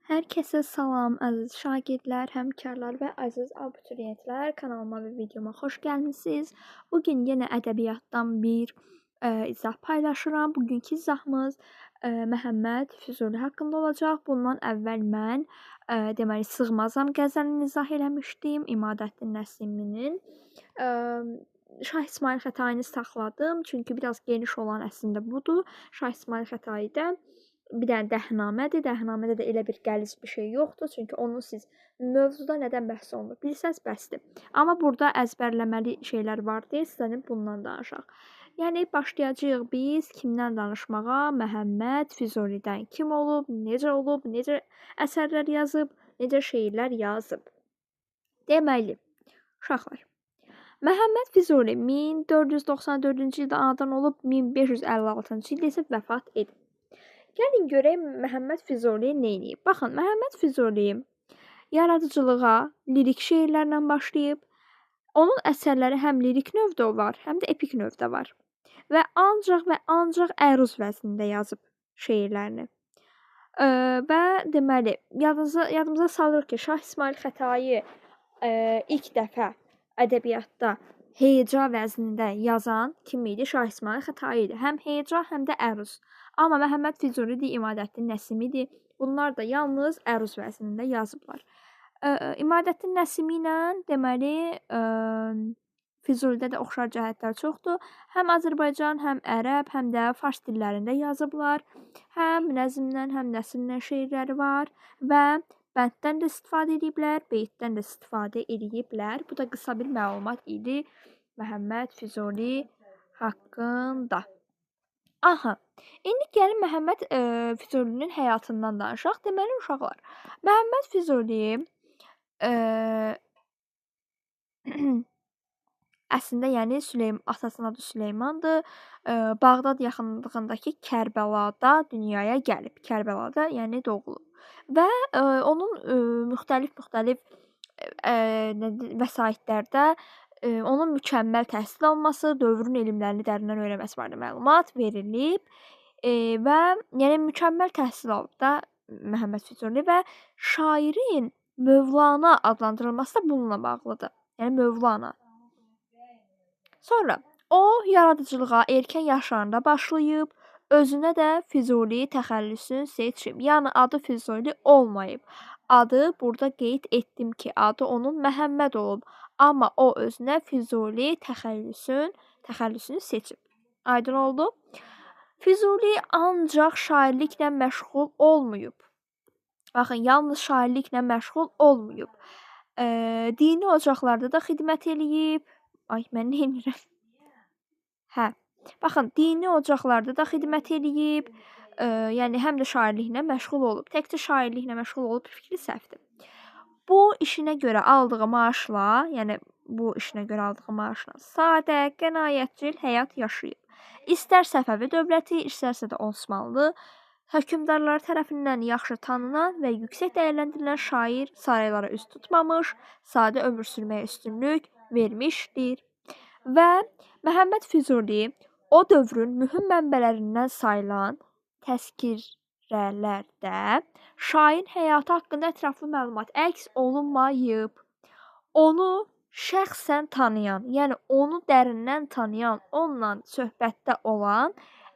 Hər kəsə salam, əziz şagirdlər, həmkarlar və əziz abituriyentlər. Kanalıma və videoma xoş gəlmisiniz. Bu gün yenə ədəbiyyatdan bir izah paylaşıram. Bugünkü izahımız Məhəmməd Füzuli haqqında olacaq. Bundan əvvəl mən deməli Sığmazam qəzəlini izah eləmişdim. İmadəddin Nəsiminin. Şah İsmayıl Xətaini saxladım, çünki biraz geniş olan əslində budur. Şah İsmayıl Xətaidə bir dənə dəhnamədir. Dəhnamədə də elə bir qəliz bir şey yoxdur. Çünki onu siz mövzuda nədən bəhs olunur bilsəz bəsdir. Amma burada əzbərləməli şeylər var deyə sizə bundan danışaq. Yəni başlayacağıq biz kimdən danışmağa? Məhəmməd Füzulidən. Kim olub, necə olub, necə əsərlər yazıb, necə şeirlər yazıb. Deməli, uşaqlar, Məhəmməd Füzuli 1494-cü ildə anadan olub, 1556-cı ildə isə vəfat edib. Gəlin görək Məhəmməd Füzuli nə edib. Baxın, Məhəmməd Füzuli yaradıcılığa lirik şeirlərlə başlayıb. Onun əsərləri həm lirik növdə var, həm də epik növdə var. Və ancaq əruz vəznində yazıb şeirlərini. Və deməli, yadımıza salırıq ki, Şah İsmayıl Xətai ilk dəfə ədəbiyyatda heca vəznində yazan kim idi? Şah İsmayıl Xətai idi. Həm heca, həm də əruz. Amma Məhəmməd Füzulidir, İmadəddin Nəsimidir. Bunlar da yalnız əruz vəznində yazıblar. İmadəddin Nəsimi ilə deməli Füzulidə də oxşar cəhətlər çoxdur. Həm Azərbaycan, həm ərəb, həm də fars dillərində yazıblar. Həm nəzmdən, həm nəsrdən şeirləri var və bənddən də istifadə ediblər, beytdən də istifadə ediblər. Bu da qısa bir məlumat idi Məhəmməd Füzuli haqqında. Aha, indi gəlin Məhəmməd Füzulinin həyatından danışaq. Deməli, uşaqlar, Məhəmməd Füzuli əslində, yəni atasının adı Süleymandır. Bağdad yaxınlığındakı Kərbəlada dünyaya gəlib. Kərbəlada, yəni doğulub. Və onun müxtəlif vəsaitlərdə onun mükəmməl təhsil alması, dövrün elmlərini dərindən öyrənməsi barədə məlumat verilib və yəni mükəmməl təhsil alıb da Məhəmməd Füzuli və şairin Mövlana adlandırılması da bununla bağlıdır. Yəni Mövlana. Sonra o yaradıcılığa erkən yaşlarında başlayıb, özünə də Füzuli təxəllüsünü seçib. Yəni adı Füzuli olmayıb. Adı burada qeyd etdim ki, adı onun Məhəmməd olub. Amma o özünə Füzuli təxəllüsünü seçib. Aydın oldu? Füzuli ancaq şairliklə məşğul olmayıb. Baxın, yalnız şairliklə məşğul olmayıb. Dini ocaqlarda da xidmət eləyib. Ay, mən nə edirəm? Hə. Baxın, dini ocaqlarda da xidmət eləyib. Yəni, həm də şairliklə məşğul olub. Təkcə şairliklə məşğul olub fikri səhvdir. Bu işinə görə aldığı maaşla, yəni bu işinə görə aldığı maaşla sadə, qənaətcil həyat yaşayıb. İstər Səfəvi dövləti, istərsə də Osmanlı hökmdarları tərəfindən yaxşı tanınan və yüksək dəyərləndirilən şair saraylara üz tutmamış, sadə ömür sürməyə üstünlük vermişdir. Və Məhəmməd Füzuli o dövrün mühüm mənbələrindən sayılan təzkirələrdə şairin həyatı haqqında ətraflı məlumat əks olunmayıb. Onu şəxsən tanıyan, yəni onu dərindən tanıyan, onunla söhbətdə olan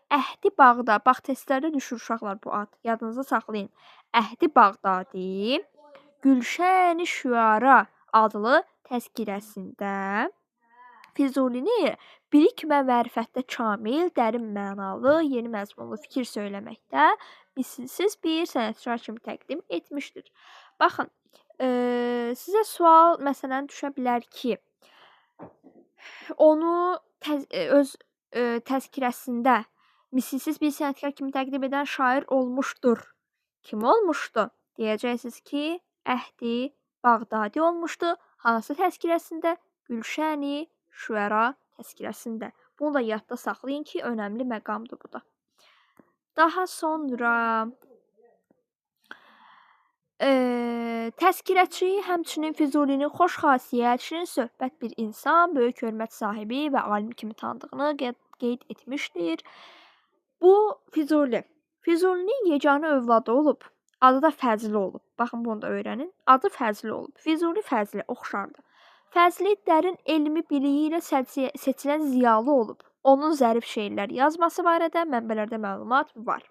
Əhdi Bağdadi, bax testlərdə düşür uşaqlar bu ad, yadınızda saxlayın. Əhdi Bağdadi Gülşəni Şüara adlı təzkirəsində Füzulini bilik və mərifətdə kamil, dərin mənalı, yeni məzmunlu fikir söyləməkdə misilsiz bir sənətkar kimi təqdim etmişdir. Baxın, sizə sual məsələn düşə bilər ki, onu öz təzkirəsində misilsiz bir sənətkar kimi təqdim edən şair olmuşdur. Kim olmuşdu? Deyəcəksiniz ki, Əhdi Bağdadi olmuşdu. Hansı təzkirəsində? Gülşəni Şüəra təzkirəsində. Bunu da yadda saxlayın ki, önəmli məqamdır bu da. Daha sonra təzkirəçi həmçinin Füzulinin xoş xasiyyət, şirin söhbət bir insan, böyük hörmət sahibi və alim kimi tanıdığını qeyd etmişdir. Bu Füzuli. Füzulinin yeganə övladı olub. Adı da Fəzli olub. Baxın, bunu da öyrənin. Adı Fəzli olub. Füzuli Fəzli oxşardır. Fəzli dərin elmi biliyi ilə seçilən ziyalı olub. Onun zərif şeirlər yazması barədə mənbələrdə məlumat var.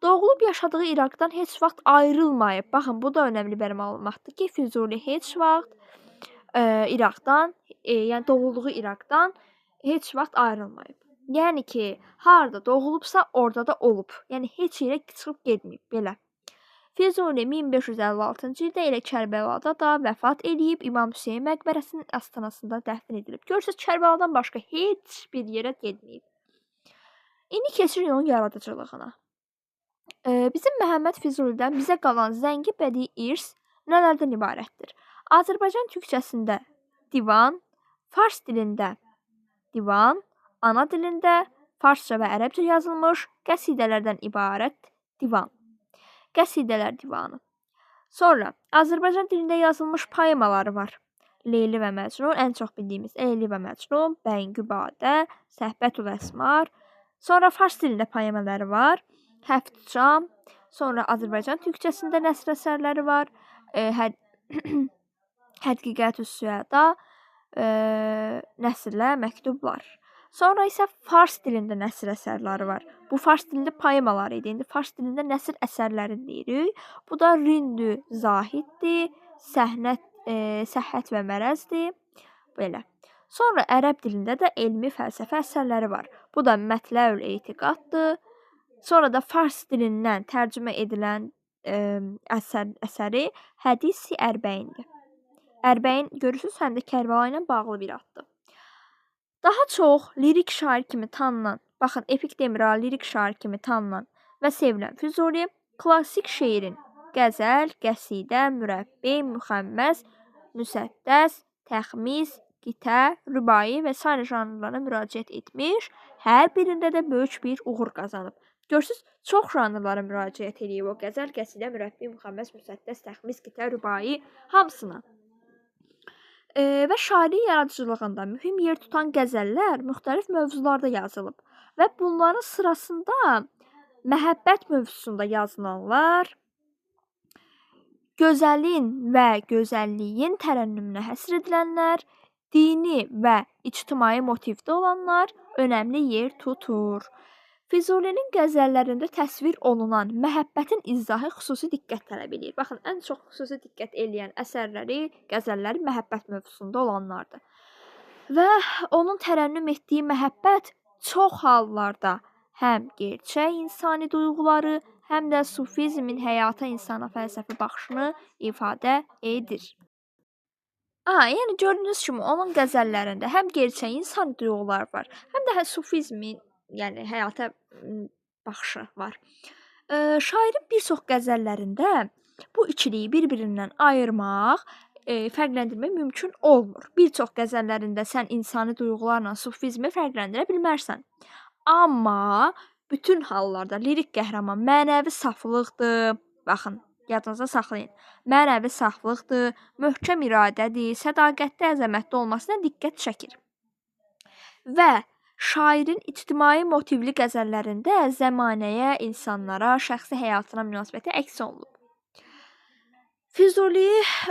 Doğulub yaşadığı İraqdan heç vaxt ayrılmayıb. Baxın, bu da önəmli bir məlumatdır ki, Füzuli heç vaxt İraqdan, yəni doğulduğu İraqdan heç vaxt ayrılmayıb. Yəni ki, harada doğulubsa, orada da olub. Yəni heç yerə çıxıb getməyib, belə. Füzuli 1556-cı ildə elə Kərbəlada da vəfat eləyib, İmam Hüseyn məqbərəsinin astanasında dəfn edilib. Görürsünüz, Kərbəladan başqa heç bir yerə getməyib. İndi keçirik onun yaradıcılığına. Bizim Məhəmməd Füzulidən bizə qalan zəngin bədii irs nələrdən ibarətdir? Azərbaycan türkçəsində divan, fars dilində divan, ana dilində farsça və ərəbcə yazılmış qəsidələrdən ibarət divan. Qəsidələr divanı. Sonra Azərbaycan dilində yazılmış poemaları var. Leyli və Məcnun, ən çox bildiyimiz Leyli və Məcnun, Bəngübadə, Səhbətül Əsmar. Sonra fars dilində poemaları var. Həftcam. Sonra Azərbaycan türkçəsində nəsr əsərləri var. Həqiqətü Süəda, nəsrlə məktublar. Sonra isə fars dilində nəsr əsərləri var. Bu fars dilində poemalar idi. İndi fars dilində nəsr əsərləri deyirik. Bu da Rindü Zahiddir, Səhhət və Mərəzdir. Belə. Sonra ərəb dilində də elmi fəlsəfə əsərləri var. Bu da Mətləül Etiqaddır. Sonra da fars dilindən tərcümə edilən əsəri Hədisi Ərbəyindir. Ərbəyin görürsünüz, həm də Kərbəla ilə bağlı bir addır. Daha çox lirik şair kimi tanınan, baxın, epik demir, lirik şair kimi tanınan və sevilən Füzuli klassik şeirin qəzəl, qəsidə, mürəbbi, müxəmməs, müsəddəs, təxmis, qitə, rübai və sair janrlara müraciət etmiş, hər birində də böyük bir uğur qazanıb. Görürsünüz, çox janrlara müraciət eləyib o qəzəl, qəsidə, mürəbbi, müxəmməs, müsəddəs, təxmis, qitə, rübai hamısına. Və şairin yaradıcılığında mühüm yer tutan qəzəllər müxtəlif mövzularda yazılıb və bunların sırasında məhəbbət mövzusunda yazılanlar, gözəlin və gözəlliyin tərənnümünə həsr edilənlər, dini və ictimai motivdə olanlar önəmli yer tutur. Füzulinin qəzəllərində təsvir olunan məhəbbətin izahı xüsusi diqqət tələb eləyir. Baxın, ən çox xüsusi diqqət eləyən əsərləri, qəzəlləri məhəbbət mövzusunda olanlardır. Və onun tərənnüm etdiyi məhəbbət çox hallarda həm gerçək insani duyğuları, həm də sufizmin həyata, insana fəlsəfi baxışını ifadə edir. Yəni gördüyünüz kimi onun qəzəllərində həm gerçək insani duyğular var, həm də sufizmin, yəni həyata baxışı var. Şairin bir çox qəzəllərində bu ikiliyi bir-birindən ayırmaq, fərqləndirmək mümkün olmur. Bir çox qəzəllərində sən insani duyğularla sufizmi fərqləndirə bilmərsən. Amma bütün hallarda lirik qəhrəman mənəvi saflıqdır. Baxın, yadınızda saxlayın. Mənəvi saflıqdır, möhkəm iradədir, sədaqətli, əzəmətli olmasına diqqət çəkir. Və şairin ictimai motivli qəzəllərində zəmanəyə, insanlara, şəxsi həyatına münasibəti əks olunub. Füzuli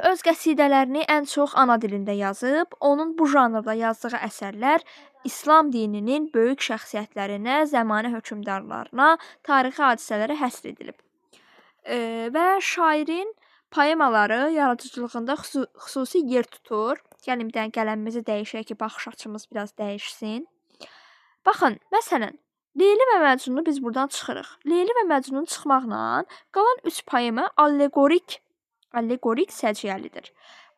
öz qəsidələrini ən çox ana dilində yazıb. Onun bu janrda yazdığı əsərlər İslam dininin böyük şəxsiyyətlərinə, zəmanə hökmdarlarına, tarixi hadisələrə həsr edilib. Və şairin poemaları yaradıcılığında xüsusi yer tutur. Gəlin bir dənə qələmimizi dəyişək ki, baxış açımız biraz dəyişsin. Baxın, məsələn, Leyli və Məcnunu biz buradan çıxırıq. Leyli və Məcnunu çıxmaqla qalan 3 poema allegorik səciyyəlidir.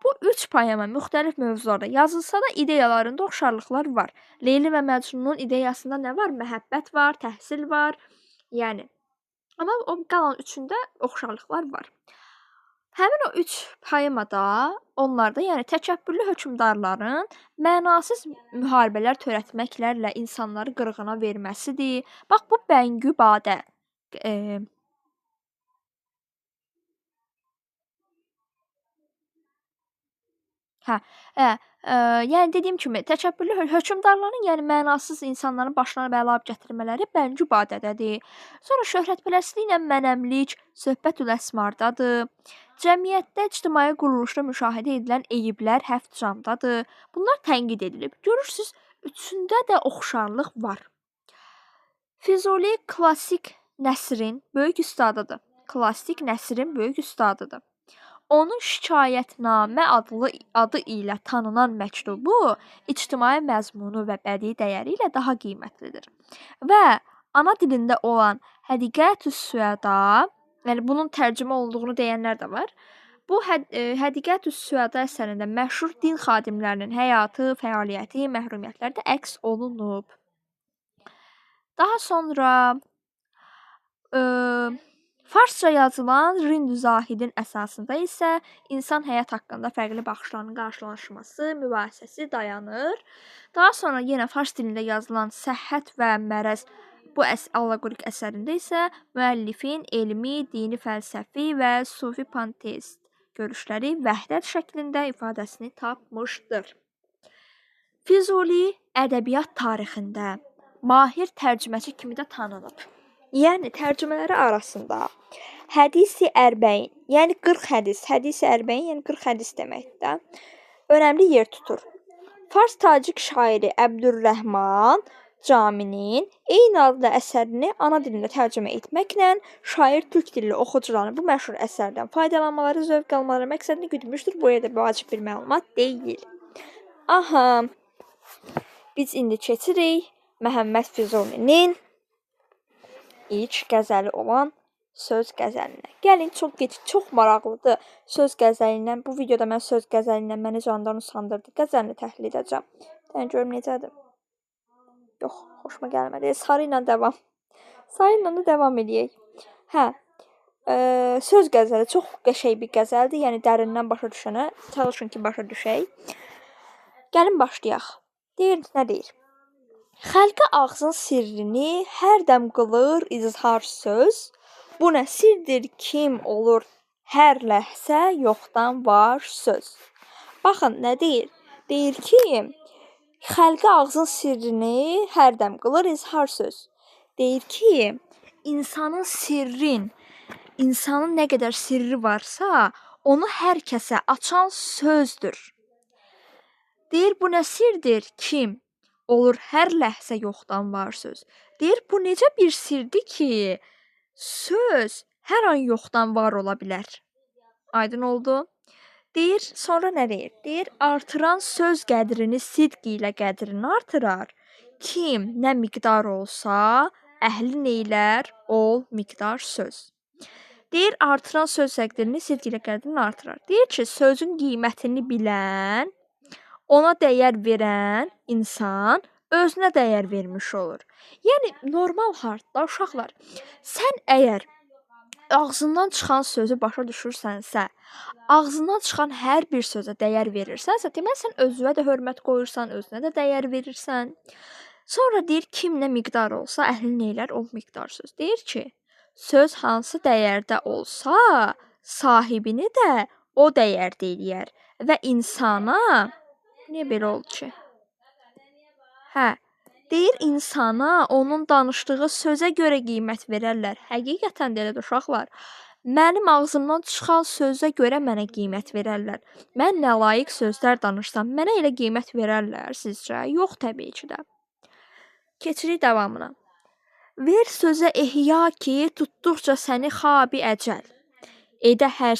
Bu 3 poema müxtəlif mövzularda yazılsa da ideyalarında oxşarlıqlar var. Leyli və Məcnunun ideyasında nə var? Məhəbbət var, təhsil var. Yəni, amma o qalan üçündə oxşarlıqlar var. Həmin o 3 poemada, onlarda, yəni təkəbbürlü hökmdarların mənasız müharibələr törətməklərlə insanları qırğına verməsidir. Bax, bu Bəngübadə. Hə, yəni dediyim kimi təkəbbürlü hökmdarların, yəni mənasız insanların başlarına bəla gətirmələri Bəngü Badədədir. Sonra şöhrətpərəstliklə mənəmlik Söhbətül Əsmardadır. Cəmiyyətdə ictimai quruluşda müşahidə edilən eyiblər Həft Camdadır. Bunlar tənqid edilib. Görürsüz, üçündə də oxşarlıq var. Füzuli klassik nəsrin böyük ustadıdır. Klassik nəsrin böyük ustadıdır. Onun Şikayətnamə adı ilə tanınan məktubu ictimai məzmunu və bədii dəyəri ilə daha qiymətlidir. Və ana dilində olan Hədiqətüs Süəda, yəni bunun tərcümə olunduğunu deyənlər də var. Bu Hədiqətüs Süəda əsərində məşhur din xadimlərinin həyatı, fəaliyyəti, məhrumiyyətləri də əks olunub. Daha sonra Farsça yazılan Rindü Zahidin əsasında isə insan həyat haqqında fərqli baxışlarının qarşılaşması, mübahisəsi dayanır. Daha sonra yenə fars dilində yazılan Səhhət və Mərəz bu allegorik əsərində isə müəllifin elmi, dini, fəlsəfi və sufi panteist görüşləri vəhdət şəklində ifadəsini tapmışdır. Füzuli ədəbiyyat tarixində mahir tərcüməçi kimi də tanınıb. Yəni tərcümələri arasında Hədisi Ərbəin, yəni 40 hədis, Hədisi Ərbəin, yəni 40 hədis deməkdir də, önəmli yer tutur. Fars tacik şairi Əbdürrəhman Caminin eyni adlı əsərini ana dilində tərcümə etməklə şair türk dilli oxucuların bu məşhur əsərdən faydalanmaları, zövq almaları məqsədini güdmüşdür. Bu yerdə vacib bir məlumat deyil. Aha, biz indi keçirik Məhəmməd Füzulinin ilk qəzəli olan Söz qəzəlinə. Gəlin, çox geç, çox maraqlıdır. Söz qəzəli ilə, bu videoda mən Söz qəzəli ilə məni candan usandırdı. Qəzəlini təhlil edəcəm. Bir dənə görüm necədir. Yox, xoşuma gəlmədi. Sarı ilə davam. Sarı ilə də davam eləyək. Hə, Söz qəzəli çox qəşəng bir qəzəldir. Yəni dərindən başa düşənə çalışın ki, başa düşək. Gəlin başlayaq. Deyir, nə deyir? Xəlqə ağzın sirrini hər dəm qılır izhar söz. Bu nə sirdir kim olur hər ləhzə yoxdan var söz. Baxın, nə deyir? Deyir ki, xəlqə ağzın sirrini hər dəm qılır izhar söz. Deyir ki, insanın sirrin, insanın nə qədər sirri varsa, onu hər kəsə açan sözdür. Deyir, bu nə sirdir kim olur hər ləhzə yoxdan var söz. Deyir, bu necə bir sirdir ki, söz hər an yoxdan var ola bilər. Aydın oldu. Deyir, sonra nə deyir? Deyir, artıran söz qədrini sidq ilə qədrini artırar. Kim nə miqdar olsa, əhli neylər ol miqdar söz. Deyir, artıran söz qədrini sidq ilə qədrini artırar. Deyir ki, sözün qiymətini bilən, ona dəyər verən insan özünə dəyər vermiş olur. Yəni, normal hardda uşaqlar, sən əgər ağzından çıxan sözü başa düşürsənsə, ağzından çıxan hər bir sözə dəyər verirsənsə, deməli, sən özünə də hörmət qoyursan, özünə də dəyər verirsən. Sonra deyir, kim nə miqdar olsa, əhli neylər o miqdar söz. Deyir ki, söz hansı dəyərdə olsa, sahibini də o dəyərdə eləyər və insana... Niyə belə oldu ki? Hə, deyir insana onun danışdığı sözə görə qiymət verərlər. Həqiqətən də elədir uşaqlar. Mənim ağzımdan çıxan sözə görə mənə qiymət verərlər. Mən nə layiq sözlər danışsam, mənə elə qiymət verərlər sizcə? Yox, təbii ki də. Keçirik davamına. Ver sözə ehya ki, tutduqca səni xabi əcəl. Edə hər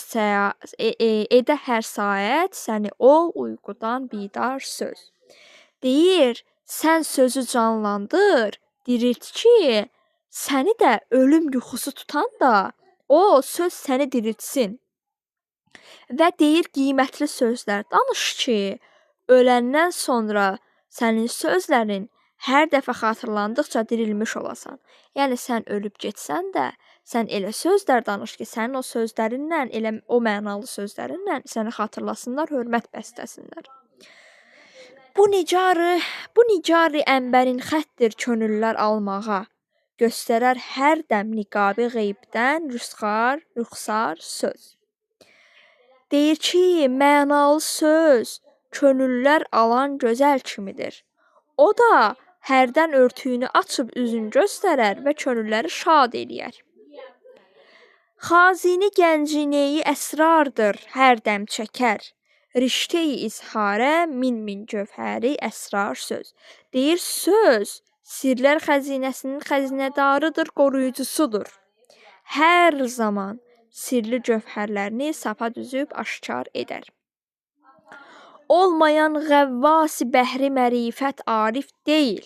saat səni o uyqudan bidar söz. Deyir, sən sözü canlandır, dirilt ki, səni də ölüm yuxusu tutan da o söz səni diriltsin. Və deyir, qiymətli sözlər danış ki, öləndən sonra sənin sözlərin hər dəfə xatırlandıqca dirilmiş olasan. Yəni, sən ölüb getsən də, sən elə sözlər danış ki, sənin o sözlərinlə, elə o mənalı sözlərinlə səni xatırlasınlar, hörmət bəstəsinlər. Bu nigarı ənbərin xəttir könüllər almağa, göstərər hər dəm niqabı qeybdən rüxsar söz. Deyir ki, mənalı söz könüllər alan gözəl kimidir. O da hərdən örtüyünü açıb üzünü göstərər və könülləri şad eləyər. Xazini gəncineyi əsrardır, hər dəm çəkər. Rişteyi izharə min-min gövhəri əsrar söz. Deyir, söz sirlər xəzinəsinin xəzinədarıdır, qoruyucusudur. Hər zaman sirli gövhərlərini sapa düzüb aşkar edər. Olmayan qəvvasi bəhri mərifət arif deyil.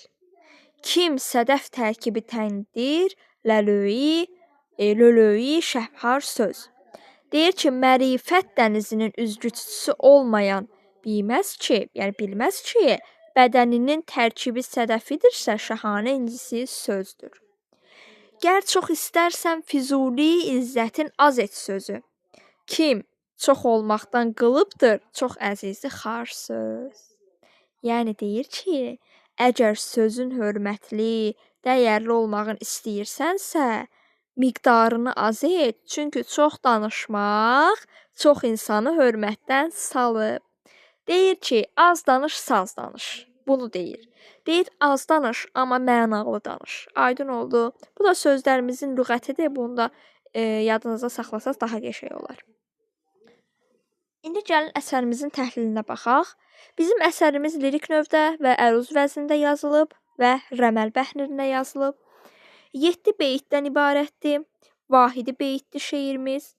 Kim sədəf tərkibi təndir, ləlöyi, lölöyi şəhhar söz. Deyir ki, mərifət dənizinin üzgüçüsü olmayan bilməz ki, yəni bilməz ki, bədəninin tərkibi sədəfidirsə, şəhanə incisi sözdür. Gər çox istərsən Füzuli izzətin az et sözü. Kim çox olmaqdan qılıbdır, çox əzizi xar söz. Yəni deyir ki, əgər sözün hörmətli, dəyərli olmağını istəyirsənsə, miqdarını az et, çünki çox danışmaq çox insanı hörmətdən salıb. Deyir ki, az danış, saz danış. Bunu deyir. Deyir, az danış, amma mənalı danış. Aydın oldu. Bu da sözlərimizin lüğətidir. Bunu da yadınızda saxlasaz daha qəşəng olar. İndi gəlin əsərimizin təhlilinə baxaq. Bizim əsərimiz lirik növdə və əruz vəznində yazılıb və rəməl bəhrində yazılıb. 7 beytdən ibarətdir. Vahidi beytdir şeirimiz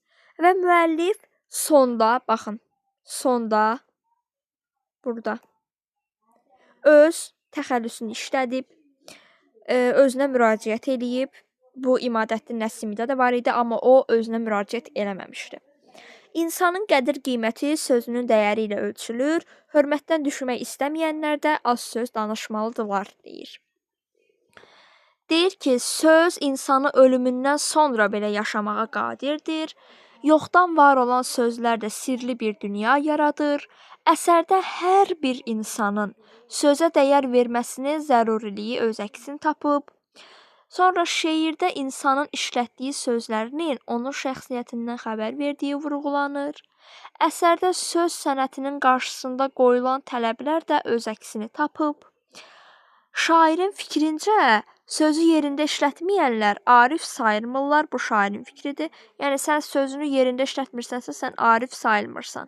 və müəllif sonda, baxın, sonda burada öz təxəllüsünü işlədib, özünə müraciət eləyib. Bu İmadəddin Nəsimidə də var idi, amma o özünə müraciət eləməmişdi. İnsanın qədir qiyməti sözünün dəyəri ilə ölçülür. Hörmətdən düşmək istəməyənlər də az söz danışmalıdırlar, deyir. Deyir ki, söz insanı ölümündən sonra belə yaşamağa qadirdir. Yoxdan var olan sözlər də sirli bir dünya yaradır. Əsərdə hər bir insanın sözə dəyər verməsinin zəruriliyi öz əksini tapıb. Sonra şeirdə insanın işlətdiyi sözlərinin onun şəxsiyyətindən xəbər verdiyi vurğulanır. Əsərdə söz sənətinin qarşısında qoyulan tələblər də öz əksini tapıb. Şairin fikrincə, sözü yerində işlətməyənlər arif sayılmırlar. Bu şairin fikridir. Yəni, sən sözünü yerində işlətmirsənsə, sən arif sayılmırsan.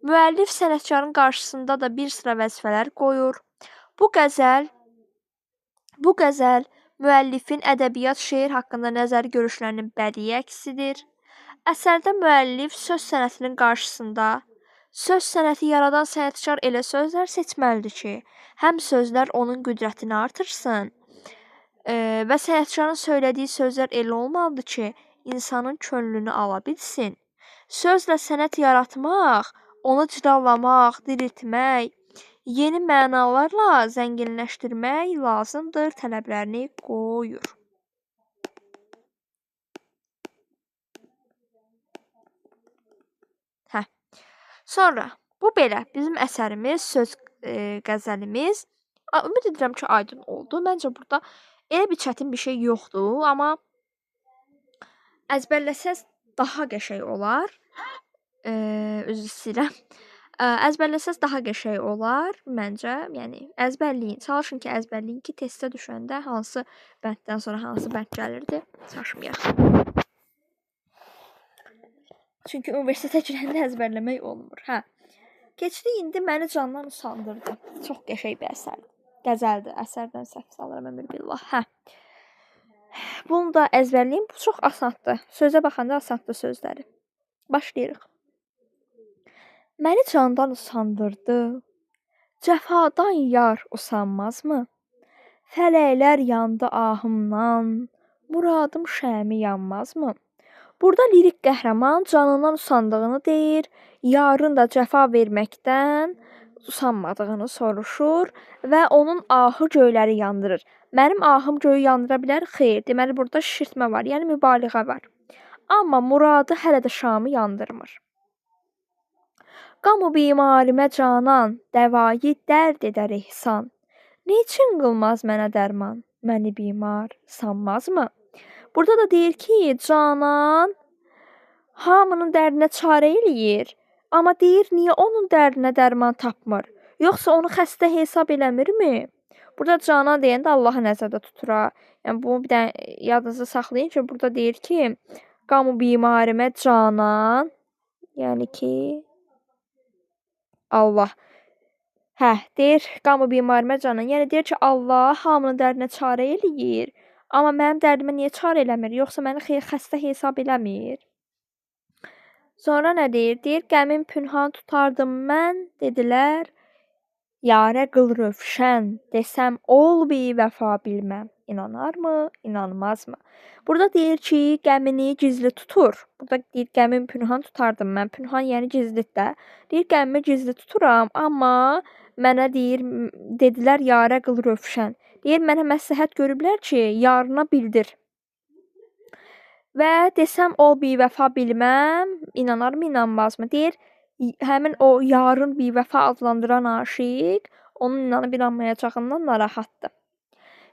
Müəllif sənətkarın qarşısında da bir sıra vəzifələr qoyur. Bu qəzəl müəllifin ədəbiyyat, şeir haqqında nəzəri görüşlərinin bədii əksidir. Əsərdə müəllif söz sənətinin qarşısında söz sənəti yaradan sənətkar elə sözlər seçməlidir ki, həm sözlər onun qüdrətini artırsın və sənətkarın söylədiyi sözlər elə olmalıdır ki, insanın könlünü ala bilsin. Sözlə sənət yaratmaq, onu cilalamaq, diriltmək, yeni mənalarla zənginləşdirmək lazımdır tələblərini qoyur. Hə. Sonra bu belə bizim əsərimiz, söz qəzəlimiz. Ümid edirəm ki, aydın oldu. Məncə burada elə bir çətin bir şey yoxdur, amma əzbərləsəz daha qəşəng olar. Üzr istəyirəm. Əzbərləsəz daha qəşəng olar məncə. Yəni əzbərləyin. Çalışın ki, əzbərləyin ki, testə düşəndə hansı bənddən sonra hansı bənd gəlirdi, çaşmayaq. Çünki universitetə girəndə əzbərləmək olmur. Hə. Keçdik indi məni candan usandırdı. Çox qəşəng bir əsərdir. Qəzəldir. Əsərdən səhv salıram əmr billah. Hə. Bunu da əzbərləyin. Bu çox asandır. Sözə baxanda asandır sözləri. Başlayırıq. Məni candan usandırdı, cəfadan yar usanmazmı? Fələklər yandı ahımdan, muradım şəmi yanmazmı? Burada lirik qəhrəman canından usandığını deyir, yarın da cəfa verməkdən usanmadığını soruşur və onun ahı göyləri yandırır. Mənim ahım göyü yandıra bilər? Xeyr, deməli burada şişirtmə var, yəni mübaliğə var. Amma muradı hələ də şamı yandırmır. Qamu bimarimə canan, dəvayı dərd edər ehsan. Neçin qılmaz mənə dərman, məni bimar sanmazmı? Burada da deyir ki, canan hamının dərdinə çarə eləyir, Amma deyir, niyə onun dərdinə dərman tapmır? Yoxsa onu xəstə hesab eləmirmi? Burada canan deyəndə Allahı nəzərdə tutur ha. Yəni, bunu bir dənə yadınızda saxlayın ki, burada deyir ki, qamu bimarimə canan, yəni ki, Allah. Hə, deyir, qamu bimarimə canan. Yəni, deyir ki, Allah hamının dərdinə çarə eləyir. Amma mənim dərdimə niyə çarə eləmir? Yoxsa məni xəstə hesab eləmir? Sonra nə deyir? Deyir, qəmim pünhan tutardım mən, dedilər, yarə qıl rövşən, desəm ol bivəfa bilməm. İnanarmı, inanmazmı? Burada deyir ki, qəmini gizli tutur. Burada deyir, qəmim pünhan tutardım mən. Pünhan yəni gizlidir də. Deyir, qəmimi gizli tuturam, amma mənə deyir, dedilər, yarə qıl rövşən. Deyir, mənə məsləhət görüblər ki, yarına bildir. Və desəm ol bivəfa bilməm, inanarmı, inanmazmı? Deyir, həmin o yarın bivəfa adlandıran aşiq onun inanıb inanmayacağından narahatdır.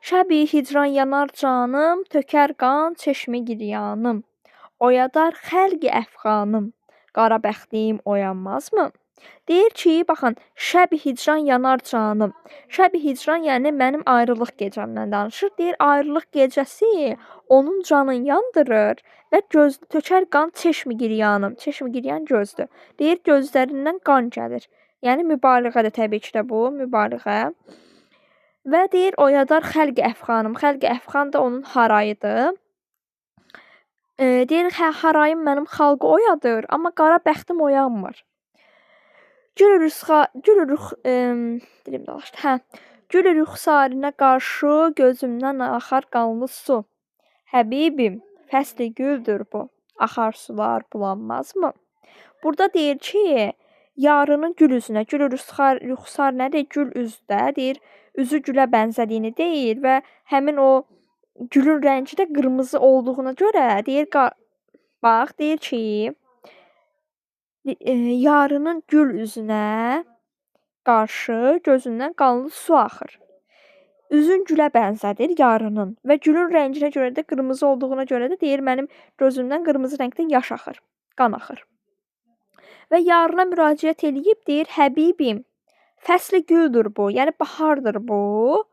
Şəbi hicran yanar canım, tökər qan çeşmi giryanım. Oyadar xəlqi əfqanım, qara bəxtim oyanmazmı? Deyir ki, baxın, şəbi hicran yanar canım. Şəbi hicran yəni mənim ayrılıq gecəmdən danışır. Deyir, ayrılıq gecəsi onun canını yandırır və göz, tökər qan çeşmi giryanım. Çeşmi giryan gözdür. Deyir, gözlərindən qan gəlir. Yəni, mübaliğədir təbii ki də bu, mübaliğə. Və deyir, oyadar xəlqi əfqanım. Xəlqi əfqan da onun harayıdır. Deyir, hə, harayım mənim xalqı oyadır, amma qara bəxtim oyanmır. Gül rüxsarinə qarşı gözümdən axar qanlı su. Həbibim, fəsli güldür bu, axar sular bulanmazmı? Burada deyir ki, yarının gül üzünə, gül rüxsar nədir? Gül üzdə, deyir, üzü gülə bənzədiyini deyir və həmin o gülün rəngi də qırmızı olduğuna görə deyir, bax, deyir ki, yarının gül üzünə qarşı gözündən qanlı su axır. Üzün gülə bənzədir yarının və gülün rənginə görə də qırmızı olduğuna görə də deyir, mənim gözümdən qırmızı rəngdə yaş axır, qan axır. Və yarına müraciət eləyib deyir, həbibim, fəsli güldür bu, yəni bahardır bu,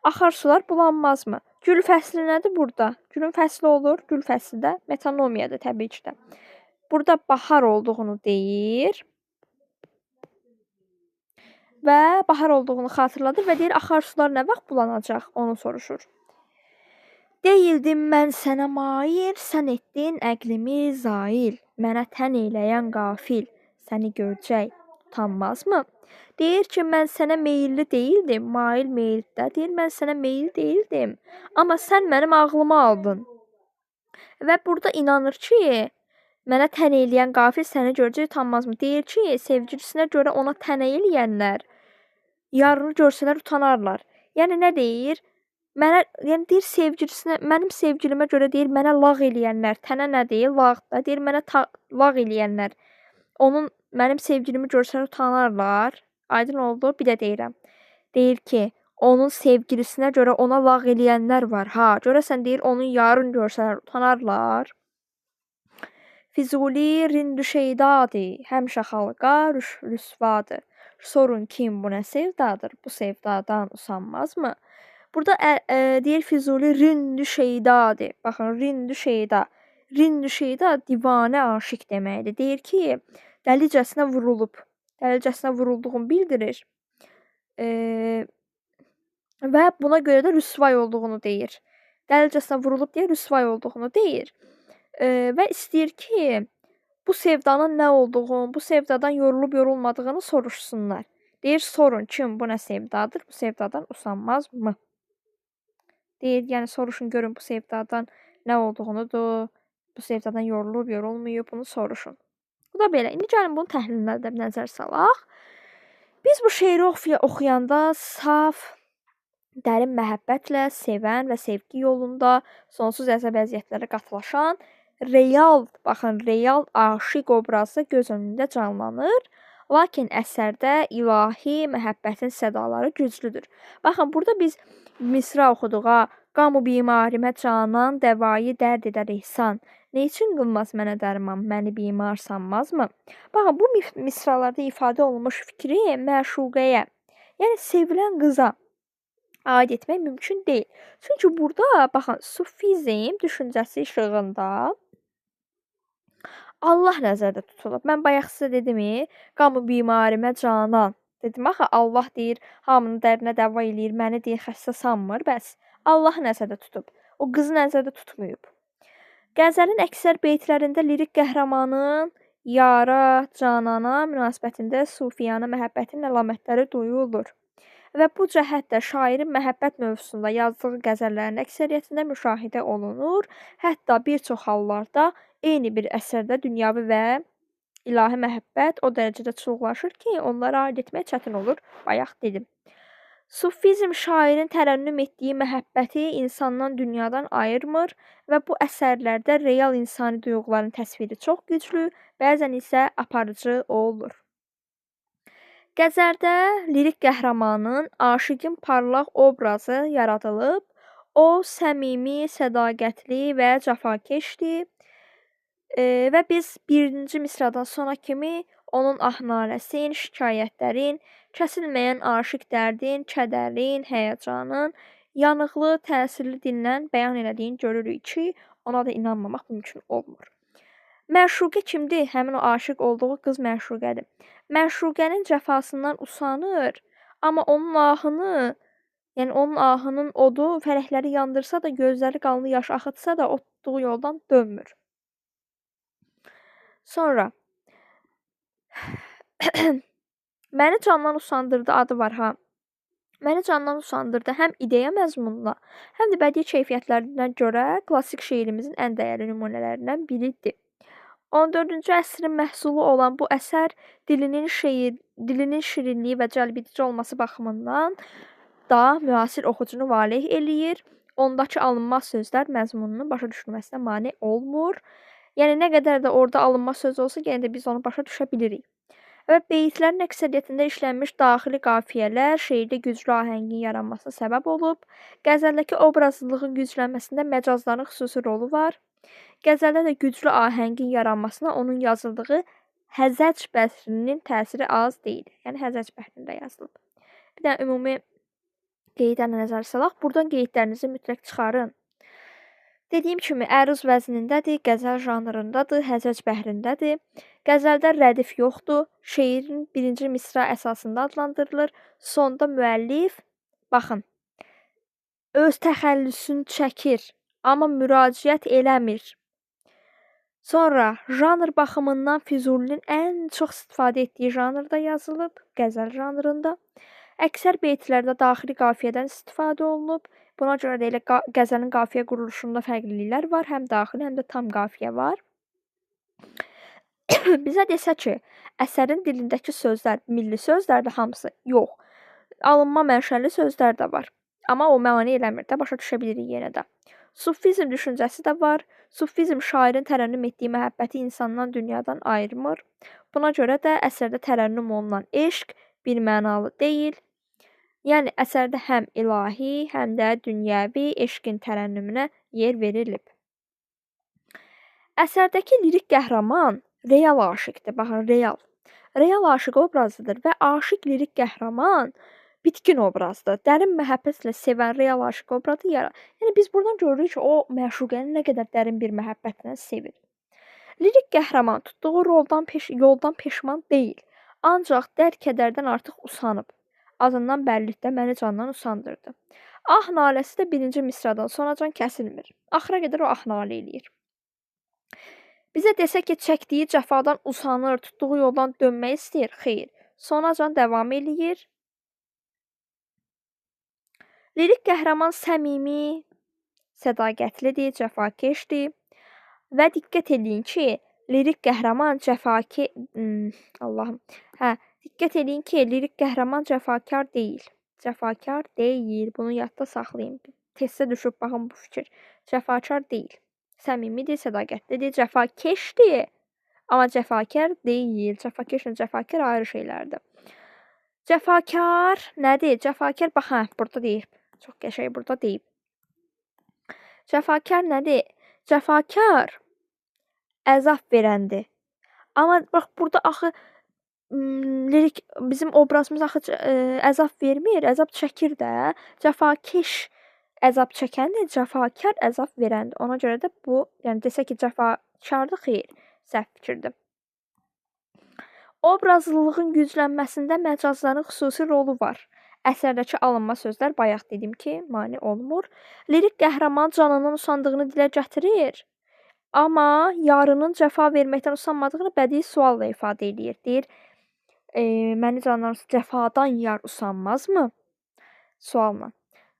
axar sular bulanmazmı? Gül fəsli nədir burada? Gülün fəsli olur, gül fəsli də metanomiyadır təbii ki də. Burada bahar olduğunu deyir və bahar olduğunu xatırladır və deyir, axar sular nə vaxt bulanacaq, onu soruşur. Deyildim mən sənə mail, sən etdin əqlimi zail, mənə tən eyləyən qafil, səni görcək utanmazmı? Deyir ki, mən sənə meyilli deyildim, mail meyildə, deyir, mən sənə meyil deyildim, amma sən mənim ağlımı aldın. Və burada inanır ki, mənə tən eləyən qafil səni görcək utanmazmı? Deyir ki, sevgilisinə görə ona tənə eləyənlər yarını görsələr utanarlar. Yəni, nə deyir? Mənə, yəni deyir sevgilisinə, mənim sevgilimə görə deyir, mənə lağ eləyənlər, tənə nə deyir? Lağ da. Deyir, mənə lağ eləyənlər, onun, mənim sevgilimi görsələr utanarlar. Aydın oldu? Bir də deyirəm. Deyir ki, onun sevgilisinə görə ona lağ eləyənlər var. Ha, görəsən deyir, onun yarını görsələr utanarlar. Füzuli rindü şeydadır, həmişə xalqa rüsvadır. Sorun kim bu nə sevdadır, bu sevdadan usanmazmı? Burada deyir Füzuli rindü şeydadır. Baxın, rindü şeyda. Rindü şeyda divanə aşiq deməkdir. Deyir ki, dəlicəsinə vurulub. Dəlicəsinə vurulduğunu bildirir. Və buna görə də rüsvay olduğunu deyir. Dəlicəsinə vurulub deyə rüsvay olduğunu deyir. Və istəyir ki, bu sevdanın nə olduğunu, bu sevdadan yorulub yorulmadığını soruşsunlar. Deyir, sorun kim bu nə sevdadır, bu sevdadan usanmazmı? Deyir, yəni soruşun görün bu sevdadan nə olduğunudur, bu sevdadan yorulub yorulmayıb, bunu soruşun. Bu da belə. İndi gəlin bunun təhlilinə də nəzər salaq. Biz bu şeiri oxuyanda saf, dərin məhəbbətlə sevən və sevgi yolunda sonsuz əzab əziyyətlərə qatlaşan real, baxın, real aşiq obrazı göz önündə canlanır. Lakin əsərdə ilahi məhəbbətin sədaları güclüdür. Baxın, burada biz misra oxuduq ha. Qamu bimarimə canan, dəvayı dərd edər ehsan. Nə üçün qılmaz mənə dərman, məni bimar sanmazmı? Baxın, bu misralarda ifadə olunmuş fikri məşuqəyə, yəni sevilən qıza aid etmək mümkün deyil. Çünki burada, baxın, sufizm düşüncəsi işığında Allah nəzərdə tutulub. Mən bayaq sizə dedim, qamı bimarimə canan. Dedim, axı Allah deyir, hamının dərdinə dəva eləyir, məni deyir, xəstə sanmır. Bəs Allah nəzərdə tutub. O qızı nəzərdə tutmayıb. Qəzəlin əksər beytlərində lirik qəhrəmanın yara, canana münasibətində sufiyana məhəbbətin əlamətləri duyulur. Və bu cəhətdə şairin məhəbbət mövzusunda yazdığı qəzəllərin əksəriyyətində müşahidə olunur. Hətta bir çox hallarda eyni bir əsərdə dünyavi və ilahi məhəbbət o dərəcədə çulğlaşır ki, onları ayırd etmək çətin olur. Bayaq dedim. Sufizm şairin tərənnüm etdiyi məhəbbəti insandan, dünyadan ayırmır və bu əsərlərdə real insani duyğuların təsviri çox güclü, bəzən isə aparıcı olur. Qəzəldə lirik qəhrəmanın, aşiqin parlaq obrazı yaradılıb. O, səmimi, sədaqətli və cəfakeşdir. Və biz birinci misradan sona kimi onun ah-naləsin, şikayətlərin, kəsilməyən aşiq dərdin, kədərin, həyəcanın yanıqlı, təsirli dillə bəyan elədiyini görürük ki, ona da inanmamaq mümkün olmur. Məşuqə kimdir? Həmin o aşiq olduğu qız məşuqədir. Məşuqənin cəfasından usanır, amma onun ahını, yəni onun ahının odu fələkləri yandırsa da, gözləri qanlı yaş axıtsa da, o tutduğu yoldan dönmür. Sonra Məni candan usandırdı adı var ha. Məni candan usandırdı həm ideya məzmununa, həm də bədii keyfiyyətlərinə görə klassik şeirimizin ən dəyərli nümunələrindən biridir. 14-cü əsrin məhsulu olan bu əsər dilinin şirinliyi və cəlbedici olması baxımından da müasir oxucunu valeh eləyir. Ondakı alınmaz sözlər məzmununun başa düşülməsinə mane olmur. Yəni, nə qədər də orada alınmaz söz olsa, yenə də biz onu başa düşə bilirik. Və beytlərin əksəriyyətində işlənmiş daxili qafiyələr şeirdə güclü ahəngin yaranmasına səbəb olub. Qəzəldəki obrazlılığın güclənməsində məcazların xüsusi rolu var. Qəzəldə də güclü ahəngin yaranmasına onun yazıldığı Həzəc bəhrinin təsiri az deyil. Yəni, Həzəc bəhrində yazılıb. Bir də ümumi qeydlərlə nəzər salaq. Buradan qeydlərinizi mütləq çıxarın. Dediyim kimi, əruz vəznindədir, qəzəl janrındadır, Həzəc bəhrindədir. Qəzəldə rədif yoxdur, şeirin birinci misra əsasında adlandırılır. Sonda müəllif, baxın, öz təxəllüsünü çəkir, amma müraciət eləmir. Sonra, janr baxımından Füzulinin ən çox istifadə etdiyi janrda yazılıb, qəzəl janrında. Əksər beytlərdə daxili qafiyədən istifadə olunub. Buna görə də elə qəzəlin qafiyə quruluşunda fərqliliklər var. Həm daxili, həm də tam qafiyə var. Bizə desə ki, əsərin dilindəki sözlər milli sözlərdir hamısı. Yox, alınma mənşəli sözlər də var. Amma o mane eləmir də, başa düşə bilirik yenə də. Sufizm düşüncəsi də var. Sufizm şairin tərənnüm etdiyi məhəbbəti insandan, dünyadan ayırmır. Buna görə də əsərdə tərənnüm olunan eşq bir mənalı deyil. Yəni, əsərdə həm ilahi, həm də dünyəvi eşqin tərənnümünə yer verilib. Əsərdəki lirik qəhrəman real aşiqdir. Baxın, real. Real aşiq obrazıdır və aşiq lirik qəhrəman bitkin obrazdır. Dərin məhəbbətlə sevən real aşiq obrazı yaradır. Yəni, biz buradan görürük ki, o məşuqəni nə qədər dərin bir məhəbbətlə sevir. Lirik qəhrəman tutduğu yoldan peşman deyil. Ancaq dərd kədərdən artıq usanıb. Azından bərlikdə məni candan usandırdı. Ah naləsi də birinci misradan sonacan kəsilmir. Axıra qədər o ah nalə eləyir. Bizə desə ki, çəkdiyi cəfadan usanır, tutduğu yoldan dönmək istəyir, xeyr. Sonacan davam eləyir. Lirik qəhrəman səmimi, sədaqətlidir, cəfakeşdir. Və diqqət eləyin ki, lirik qəhrəman diqqət eləyin ki, lirik qəhrəman cəfakar deyil. Cəfakar deyil. Bunu yadda saxlayın. Testə düşüb, baxın bu fikir. Cəfakar deyil. Səmimidir, sədaqətlidir, cəfakeşdir. Amma cəfakar deyil. Cəfakeşlə cəfakar ayrı şeylərdir. Cəfakar nədir? Cəfakar, bax, hə, burada deyib. Çox qəşəng burada deyib. Cəfakar nədir? Cəfakar Əzab verəndir. Amma bax burada axı lirik bizim obrazımız axı əzab vermir, əzab çəkir də. Cəfakeş əzab çəkəndir, cəfakar əzab verəndir. Ona görə də bu, yəni desə ki, cəfakardır, xeyr, səhv fikirdir. Obrazlılığın güclənməsində məcazların xüsusi rolu var. Əsərdəki alınma sözlər bayaq dedim ki, mane olmur. Lirik qəhrəman canından usandığını dilə gətirir, amma yarının cəfa verməkdən usanmadığını bədii sualla ifadə eləyir. Deyir, məni candan, cəfadan yar usanmazmı? Sualla.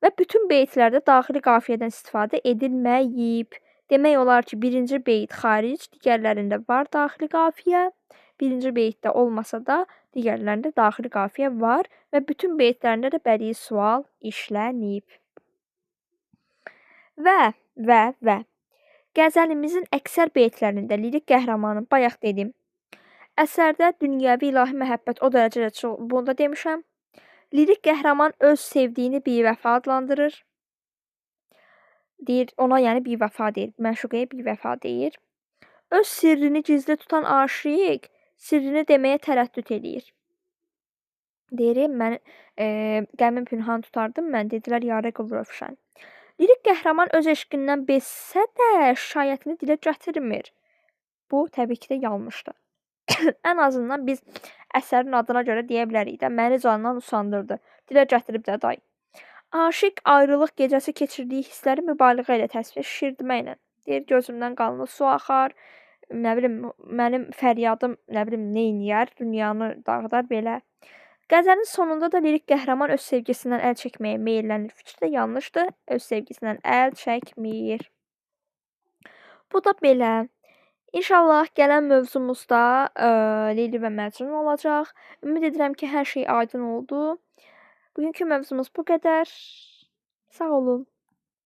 Və bütün beytlərdə daxili qafiyədən istifadə edilməyib. Demək olar ki, birinci beyt xaric, digərlərində var daxili qafiyə. Birinci beytdə olmasa da, digərlərində daxili qafiyə var və bütün beytlərində də bədii sual işlənib. Və qəzəlimizin əksər beytlərində lirik qəhrəmanın, bayaq dedim, əsərdə dünyəvi ilahi məhəbbət o dərəcədə çox, bunu da demişəm. Lirik qəhrəman öz sevdiyini bivəfa adlandırır. Deyir, ona yəni bivəfa deyir, məşuqəyə bivəfa deyir. Öz sirrini gizli tutan aşiq sirrini deməyə tərəddüd eləyir. Deyir, mən qəmin pünhan tutardım mən, dedilər yarə qıl rövşən. Lirik qəhrəman öz eşqindən bezsə də şikayətini dilə gətirmir. Bu, təbii ki də yanlışdır. Ən azından biz əsərin adına görə deyə bilərik də, məni candan usandırdı. Dilə gətirib də day. Aşiq ayrılıq gecəsi keçirdiyi hissləri mübaliğə ilə təsvir şişirtməklə. Deyir, gözümdən qanlı su axar, nə bilim, mənim fəryadım, nə bilim, neyniyər, dünyanı dağıdar, belə. Qəzəlin sonunda da lirik qəhrəman öz sevgisindən əl çəkməyə meyllənir. Fikri də yanlışdır, öz sevgisindən əl çəkmir. Bu da belə. İnşallah gələn mövzumuzda Leyli və Məcnun olacaq. Ümid edirəm ki, hər şey aydın oldu. Bugünkü mövzumuz bu qədər. Sağ olun.